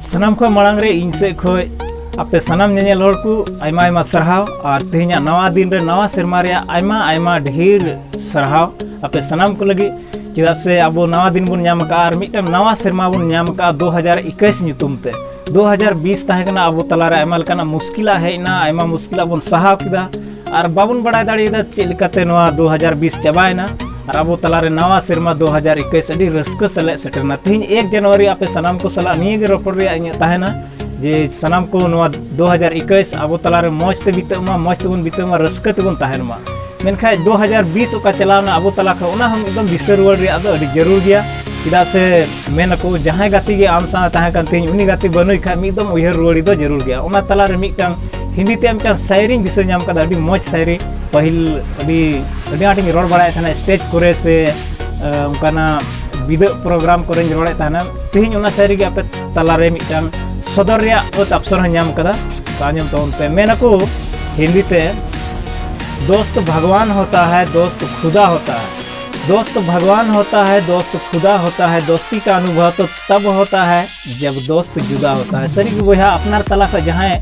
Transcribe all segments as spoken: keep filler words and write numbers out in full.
ᱥᱟᱱᱟᱢ ᱠᱷᱚᱱ ᱢᱟᱲᱟᱝ ᱨᱮ ᱤᱧ ᱥᱮᱫ ᱠᱷᱚᱱ ᱟᱯᱮ ᱥᱟᱱᱟᱢ ᱧᱮᱧᱮᱞ ᱦᱚᱲ ᱠᱚ ᱟᱭᱢᱟ ᱟᱭᱢᱟ ᱥᱟᱨᱦᱟᱣ, ᱟᱨ ᱛᱮᱦᱮᱧᱟᱜ ᱱᱟᱣᱟ ᱫᱤᱱ ᱨᱮ ᱱᱟᱣᱟ ᱥᱮᱨᱢᱟ ᱨᱮᱭᱟᱜ ᱟᱭᱢᱟ ᱟᱭᱢᱟ ᱰᱷᱮᱨ ᱥᱟᱨᱦᱟᱣ ᱟᱯᱮ ᱥᱟᱱᱟᱢ ᱠᱚ ᱞᱟᱹᱜᱤᱫ᱾ ᱪᱮᱫᱟᱜ ᱥᱮ ᱟᱵᱚ ᱱᱟᱣᱟ ᱫᱤᱱ ᱵᱚᱱ ᱧᱟᱢ ᱟᱠᱟᱫᱼᱟ ᱟᱨ ᱢᱤᱫᱴᱟᱝ ᱱᱟᱣᱟ ᱥᱮᱨᱢᱟ ᱵᱚᱱ ᱧᱟᱢ ᱟᱠᱟᱫᱼᱟ ᱫᱩ ᱦᱟᱡᱟᱨ ᱤᱠᱟᱹᱭᱤᱥ ᱧᱩᱛᱩᱢ ᱛᱮ᱾ ᱫᱩ ᱦᱟᱡᱟᱨ ᱵᱤᱥ ᱛᱟᱦᱮᱸ ᱠᱟᱱᱟ, ᱟᱵᱚ ᱛᱟᱞᱟᱨᱮ ᱟᱭᱢᱟ ᱞᱮᱠᱟᱱᱟᱜ ᱢᱩᱥᱠᱤᱞᱟᱜ ᱦᱮᱡ ᱮᱱᱟ, ᱟᱭᱢᱟ ᱢᱩᱥᱠᱤᱞᱟᱜ ᱵᱚᱱ ᱥᱟᱦᱟᱣ ᱠᱮᱫᱟ ᱟᱨ ᱵᱟᱵᱚᱱ ᱵᱟᱲᱟᱭ ᱫᱟᱲᱮᱭᱟᱫᱟ ᱪᱮᱫ ᱞᱮᱠᱟᱛᱮ ᱱᱚᱣᱟ ᱫᱩ ᱦᱟᱡᱟᱨ ᱵᱤᱥ ᱪᱟᱵᱟᱭᱮᱱᱟ ᱟᱨ ᱟᱵᱚ ᱛᱟᱞᱟᱨᱮ ᱱᱟᱣᱟ ᱥᱮᱨᱢᱟ ᱫᱩ ᱦᱟᱡᱟᱨ ᱤᱠᱟᱹᱭᱤᱥ ᱟᱹᱰᱤ ᱨᱟᱹᱥᱠᱟᱹ ᱥᱟᱞᱟᱜ ᱥᱮᱴᱮᱨᱱᱟ᱾ ᱛᱮᱦᱮᱧ ᱮᱠ ᱡᱟᱱᱩᱣᱟᱨᱤ ᱟᱯᱮ ᱥᱟᱱᱟᱢ ᱠᱚ ᱥᱟᱞᱟᱜ ᱱᱤᱭᱟᱹ ᱜᱮ ᱨᱚᱯᱚᱲ ᱨᱮᱭᱟᱜ ᱤᱧᱟᱹᱜ ᱛᱟᱦᱮᱱᱟ ᱡᱮ ᱥᱟᱱᱟᱢ ᱠᱚ ᱱᱚᱣᱟ ᱫᱩ ᱦᱟᱡᱟᱨ ᱤᱠᱟᱹᱭᱤᱥ ᱟᱵᱚ ᱛᱟᱞᱟᱨᱮ ᱢᱚᱡᱽ ᱛᱮ ᱵᱤᱛᱟᱹᱜ ᱢᱟ, ᱢᱚᱡᱽ ᱛᱮᱵᱚᱱ ᱵᱤᱛᱟᱹᱜ ᱢᱟ, ᱨᱟᱹᱥᱠᱟᱹ ᱛᱮᱵᱚᱱ ᱛᱟᱦᱮᱱ ᱢᱟ᱾ ᱢᱮᱱᱠᱷᱟᱱ ᱫᱩ ᱦᱟᱡᱟᱨ ᱵᱤᱥ ᱚᱠᱟ ᱪᱟᱞᱟᱣᱱᱟ ᱟᱵᱚ ᱛᱟᱞᱟ ᱠᱷᱚᱱ, ᱚᱱᱟ ᱦᱚᱸ ᱢᱤᱫᱴᱟᱝ ᱫᱤᱥᱟᱹ ᱨᱩᱣᱟᱹᱲ ᱨᱮᱭᱟᱜ ᱫᱚ ᱟᱹᱰᱤ ᱡᱟᱹᱨᱩᱲ ᱜᱮᱭᱟ᱾ ᱪᱮᱫᱟᱜ ᱥᱮ ᱢᱮᱱ ᱟᱠᱚ, ᱡᱟᱦᱟᱸᱭ ᱜᱟᱛᱮ ᱜᱮ ᱟᱢ ᱥᱟᱶ ᱛᱟᱦᱮᱸ ᱠᱟᱱ ᱛᱤᱧ, ᱩᱱᱤ ᱜᱟᱛᱮ ᱵᱟᱹᱱᱩᱭ ᱠᱷᱟᱱ ᱢᱤᱫ ᱫᱚᱢ ᱩᱭᱦᱟᱹᱨ ᱨᱩᱣᱟᱹᱲ ᱫᱚ ᱡᱟᱹᱨᱩᱲ ᱜᱮᱭᱟ᱾ ᱚᱱᱟ ᱛᱟᱞᱟᱨᱮ ᱢᱤᱫᱴᱟᱝ ᱦᱤᱱᱫᱤ ᱛᱮ ᱢᱤᱫᱴᱟᱝ ᱥᱟᱭᱨᱤᱧ ᱫᱤᱥᱟᱹ ᱧᱟᱢ ᱠᱟᱫᱟ, ᱟᱹᱰᱤ ᱢᱚᱡᱽ ᱥᱟᱭᱨᱤ᱾ ᱯᱟᱹᱦᱤᱞ ᱟᱹᱰᱤ, ᱟᱹᱰᱤ ᱟᱸᱴᱤᱧ ᱨᱚᱲ ᱵᱟᱲᱟᱭᱮᱫ ᱛᱟᱦᱮᱱᱟ ᱥᱴᱮᱡᱽ ᱠᱚᱨᱮ ᱥᱮ, ᱟᱸ, ᱚᱱᱠᱟᱱᱟᱜ ᱵᱤᱫᱟᱹᱜ ᱯᱨᱳᱜᱨᱟᱢ ᱠᱚᱨᱮᱧ ᱨᱚᱲᱮᱫ ᱛᱟᱦᱮᱱᱟ᱾ ᱛᱮᱦᱮᱧ ᱚᱱᱟ ᱥᱟᱭᱨᱤ ᱜᱮ ᱟᱯᱮ ᱛᱟᱞᱟᱨᱮ ᱢᱤᱫᱴᱟᱝ ᱥᱚᱫᱚᱨ ᱨᱮᱭᱟᱜ ᱚᱛ ᱟᱯᱥᱚᱨ ᱦᱚᱸ ᱧᱟᱢ ᱠᱟᱫᱟ᱾ ᱛᱚ ᱟᱸᱡᱚᱢ ᱛᱟᱵᱚᱱ ᱯᱮ᱾ ᱢᱮᱱ ᱟᱠᱚ ᱦᱤᱱᱫᱤ ᱛᱮ, "ᱫᱳᱥᱛ ᱵᱷᱟᱜᱽᱣᱟᱱ ᱦᱳᱛᱟ ᱦᱟᱭ, ᱫᱳᱥᱛ ᱠᱷᱩᱫᱟ ᱦᱳᱛᱟ ᱦᱟᱭ, ᱫᱳᱥᱛ ᱵᱷᱟᱜᱽᱣᱟᱱ ᱦᱳᱛᱟ ᱦᱟᱭ, ᱫᱳᱥᱛ ᱠᱷᱩᱫᱟ ᱦᱳᱛᱟ ᱦᱟᱭ, ᱫᱳᱥᱛᱤ ᱠᱟ ᱟᱱᱩᱵᱷᱟᱣ ᱛᱚ ᱛᱟᱵ ᱦᱳᱛᱟ ᱦᱟᱭ ᱡᱟᱵ ᱫᱳᱥᱛ ᱡᱩᱫᱟ ᱦᱳᱛᱟ ᱦᱟᱭ᱾" ᱥᱟᱹᱨᱤ ᱜᱮ ᱵᱚᱭᱦᱟ, ᱟᱯᱱᱟᱨ ᱛᱟᱞᱟ ᱠᱷᱚᱱ ᱡᱟᱦᱟᱸᱭ,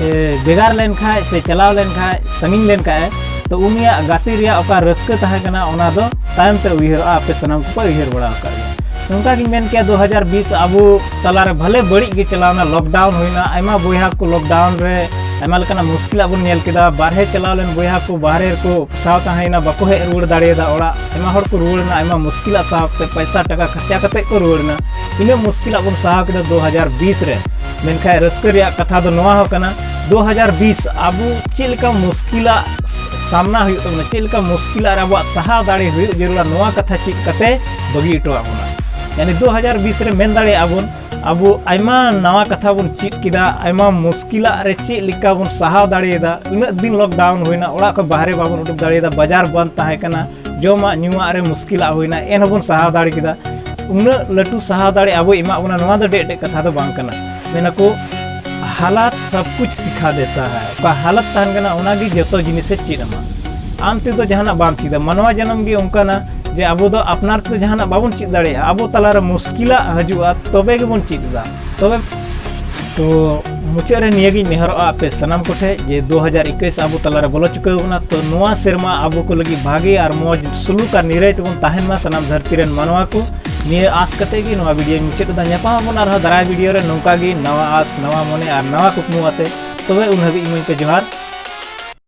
ᱮ, ᱵᱷᱮᱜᱟᱨ ᱞᱮᱱᱠᱷᱟᱡ ᱥᱮ ᱪᱟᱞᱟᱣ ᱞᱮᱱᱠᱷᱟᱡ, ᱥᱟᱺᱜᱤᱧ ᱞᱮᱱᱠᱷᱟᱡ, ᱛᱚ ᱩᱱᱤᱭᱟᱜ ᱜᱟᱛᱮ ᱨᱮᱭᱟᱜ ᱚᱠᱟ ᱨᱟᱹᱥᱠᱟᱹ ᱛᱟᱦᱮᱸ ᱠᱟᱱᱟ, ᱚᱱᱟ ᱫᱚ ᱛᱟᱭᱚᱢ ᱛᱮ ᱩᱭᱦᱟᱹᱨᱚᱜᱼᱟ᱾ ᱟᱯᱮ ᱥᱟᱱᱟᱢ ᱠᱚᱯᱮ ᱩᱭᱦᱟᱹᱨ ᱵᱟᱲᱟ ᱟᱠᱟᱫ ᱜᱮᱭᱟ᱾ ᱱᱚᱝᱠᱟ ᱜᱤᱧ ᱢᱮᱱ ᱠᱮᱭᱟ, ᱫᱩ ᱦᱟᱡᱟᱨ ᱵᱤᱥ ᱟᱵᱚ ᱛᱟᱞᱟᱨᱮ ᱵᱷᱟᱞᱮ ᱵᱟᱹᱲᱤᱡ ᱜᱮ ᱪᱟᱞᱟᱣᱱᱟ᱾ ᱞᱚᱠᱰᱟᱣᱩᱱ ᱦᱩᱭᱱᱟ, ᱟᱭᱢᱟ ᱵᱚᱭᱦᱟ ᱠᱚ ᱞᱚᱠᱰᱟᱣᱩᱱ ᱨᱮ ᱟᱭᱢᱟ ᱞᱮᱠᱟᱱᱟᱜ ᱢᱩᱥᱠᱤᱞᱟᱜ ᱵᱚᱱ ᱧᱮᱞ ᱠᱮᱫᱟ᱾ ᱵᱟᱨᱦᱮ ᱪᱟᱞᱟᱣ ᱞᱮᱱ ᱵᱚᱭᱦᱟ ᱠᱚ ᱵᱟᱨᱦᱮ ᱨᱮᱠᱚ ᱯᱷᱟᱥᱟᱣ ᱛᱟᱦᱮᱸᱭᱮᱱᱟ, ᱵᱟᱠᱚ ᱦᱮᱡ ᱨᱩᱣᱟᱹᱲ ᱫᱟᱲᱮᱭᱟᱫᱟ ᱚᱲᱟᱜ᱾ ᱟᱭᱢᱟ ᱦᱚᱲ ᱠᱚ ᱨᱩᱣᱟᱹᱲ ᱮᱱᱟ ᱟᱭᱢᱟ ᱢᱩᱥᱠᱤᱞᱟᱜ ᱥᱟᱶᱛᱮ, ᱯᱚᱭᱥᱟ ᱴᱟᱠᱟ ᱠᱷᱚᱨᱪᱟ ᱠᱟᱛᱮ ᱠᱚ ᱨᱩᱣᱟᱹᱲ ᱮᱱᱟ᱾ ᱤᱱᱟᱹᱜ ᱢᱩᱥᱠᱤᱞᱟᱜ ᱵᱚᱱ ᱥᱟᱦᱟᱣ ᱠᱮᱫᱟ ᱫᱩ ᱦᱟᱡᱟᱨ ᱵᱤᱥ ᱨᱮ᱾ ᱢᱮᱱᱠᱷᱟᱱ ᱨᱟᱹᱥᱠᱟᱹ ᱨᱮᱭᱟᱜ ᱠᱟᱛᱷᱟ ᱫᱚ ᱱᱚᱣᱟ ᱦᱚᱸ ᱠᱟᱱᱟ, ᱫᱩ ᱦᱟᱡᱟᱨ ᱵᱤᱥ ᱟᱵᱚ ᱪᱮᱫ ᱞᱮᱠᱟ ᱢᱩᱥᱠᱤᱞᱟᱜ ᱥᱟᱢᱱᱟ ᱦᱩᱭᱩᱜ ᱛᱟᱵᱚᱱᱟ, ᱪᱮᱫ ᱞᱮᱠᱟ ᱢᱩᱥᱠᱤᱞᱟᱜ ᱨᱮ ᱟᱵᱚᱣᱟᱜ ᱥᱟᱦᱟᱣ ᱫᱟᱲᱮ ᱦᱩᱭᱩᱜ ᱡᱟᱹᱨᱩᱲᱟ, ᱱᱚᱣᱟ ᱠᱟᱛᱷᱟ ᱪᱮᱫ ᱠᱟᱛᱮ ᱵᱟᱹᱜᱤ ᱦᱚᱴᱚᱣᱟᱜ ᱵᱚᱱᱟ᱾ ᱭᱟᱱᱤ ᱫᱩ ᱦᱟᱡᱟᱨ ᱵᱤᱥ ᱨᱮ ᱢᱮᱱ ᱫᱟᱲᱮᱭᱟᱜᱼᱟ ᱵᱚᱱ, ᱟᱵᱚ ᱟᱭᱢᱟ ᱱᱟᱣᱟ ᱠᱟᱛᱷᱟ ᱵᱚᱱ ᱪᱮᱫ ᱠᱮᱫᱟ, ᱟᱭᱢᱟ ᱢᱩᱥᱠᱤᱞᱟᱜ ᱨᱮ ᱪᱮᱫ ᱞᱮᱠᱟ ᱵᱚᱱ ᱥᱟᱦᱟᱣ ᱫᱟᱲᱮᱭᱟᱫᱟ᱾ ᱩᱱᱟᱹᱜ ᱫᱤᱱ ᱞᱚᱠᱰᱟᱣᱩᱱ ᱦᱩᱭᱱᱟ, ᱚᱲᱟᱜ ᱠᱷᱚᱱ ᱵᱟᱦᱨᱮ ᱵᱟᱵᱚᱱ ᱩᱰᱩᱠ ᱫᱟᱲᱮᱭᱟᱫᱟ, ᱵᱟᱡᱟᱨ ᱵᱚᱱᱫ ᱛᱟᱦᱮᱸ ᱠᱟᱱᱟ, ᱡᱚᱢᱟᱜ ᱧᱩᱣᱟᱜ ᱨᱮ ᱢᱩᱥᱠᱤᱞᱟᱜ ᱦᱩᱭᱱᱟ, ᱮᱱ ᱦᱚᱸᱵᱚᱱ ᱥᱟᱦᱟᱣ ᱫᱟᱲᱮ ᱠᱮᱫᱟ᱾ ᱩᱱᱟᱹᱜ ᱞᱟᱹᱴᱩ ᱥᱟᱦᱟᱣ ᱫᱟᱲᱮ ᱟᱵᱚᱭ ᱮᱢᱟᱜ ᱵᱚᱱᱟ, ᱱᱚᱣᱟ ᱫᱚ ᱰᱮᱡ ᱰᱮᱡ ᱠᱟᱛᱷᱟ ᱫᱚ ᱵᱟᱝ ᱠᱟᱱᱟ᱾ ᱢᱮᱱᱟᱠᱚ, ᱦᱟᱞᱟᱛ ᱥᱟᱵ ᱠᱩᱪ ᱥᱤᱠᱷᱟ ᱫᱮᱛᱟ ᱦᱟᱭ᱾ ᱚᱠᱟ ᱦᱟᱞᱟᱛ ᱛᱟᱦᱮᱱ ᱠᱟᱱᱟ, ᱚᱱᱟᱜᱮ ᱡᱚᱛᱚ ᱡᱤᱱᱤᱥᱮ ᱪᱮᱫ ᱟᱢᱟ᱾ ᱟᱢ ᱛᱮᱫᱚ ᱡᱟᱦᱟᱱᱟᱜ ᱵᱟᱢ ᱪᱮᱫᱟ᱾ ᱢᱟᱱᱣᱟ ᱡᱟᱱᱟᱢ ᱜᱮ ᱚᱱᱠᱟᱱᱟ ᱡᱮ ᱟᱵᱚ ᱫᱚ ᱟᱯᱱᱟᱨ ᱛᱮ ᱡᱟᱦᱟᱱᱟᱜ ᱵᱟᱵᱚᱱ ᱪᱮᱫ ᱫᱟᱲᱮᱭᱟᱜᱼᱟ᱾ ᱟᱵᱚ ᱛᱟᱞᱟᱨᱮ ᱢᱩᱥᱠᱤᱞᱟᱜ ᱦᱤᱡᱩᱜᱼᱟ, ᱛᱚᱵᱮ ᱜᱮᱵᱚᱱ ᱪᱮᱫ ᱮᱫᱟ᱾ ᱛᱚᱵᱮ ᱛᱚ ᱢᱩᱪᱟᱹᱫ ᱨᱮ ᱱᱤᱭᱟᱹᱜᱤᱧ ᱱᱮᱦᱚᱨᱚᱜᱼᱟ ᱟᱯᱮ ᱥᱟᱱᱟᱢ ᱠᱚᱴᱷᱮᱱ ᱡᱮ ᱫᱩ ᱦᱟᱡᱟᱨ ᱤᱠᱤᱥ ᱟᱵᱚ ᱛᱟᱞᱟᱨᱮ ᱵᱚᱞᱚ ᱪᱩᱠᱟᱹᱣ ᱟᱠᱟᱱᱟ᱾ ᱛᱚ ᱱᱚᱣᱟ ᱥᱮᱨᱢᱟ ᱟᱵᱚ ᱠᱚ ᱞᱟᱹᱜᱤᱫ ᱵᱷᱟᱜᱮ ᱟᱨ ᱢᱚᱡᱽ ᱥᱩᱞᱩᱠ ᱟᱨ ᱱᱤᱨᱟᱹᱭ ᱛᱮᱵᱚᱱ ᱛᱟᱦᱮᱱ ᱢᱟ ᱥᱟᱱᱟᱢ ᱫᱷᱟᱹᱨᱛᱤ ᱨᱮᱱ ᱢᱟᱱᱣᱟ ᱠᱚ᱾ ᱱᱤᱭᱟᱹ ᱟᱸᱥ ᱠᱟᱛᱮ ᱜᱮ ᱱᱚᱣᱟ ᱵᱷᱤᱰᱤᱭᱳᱧ ᱢᱩᱪᱟᱹᱫ ᱮᱫᱟ᱾ ᱧᱟᱯᱟᱢ ᱟᱵᱚᱱ ᱟᱨᱦᱚᱸ ᱫᱟᱨᱟᱭ ᱵᱷᱤᱰᱤᱭᱳ ᱨᱮ ᱱᱚᱝᱠᱟ ᱜᱮ ᱱᱟᱣᱟ ᱟᱸᱥ, ᱱᱟᱣᱟ ᱢᱚᱱᱮ ᱟᱨ ᱱᱟᱣᱟ ᱠᱩᱠᱢᱩ ᱟᱛᱮ᱾ ᱛᱚᱵᱮ ᱩᱱ ᱦᱟᱹᱵᱤᱡ ᱤᱢᱟᱹᱧ ᱯᱮ ᱡᱚᱦᱟᱨ᱾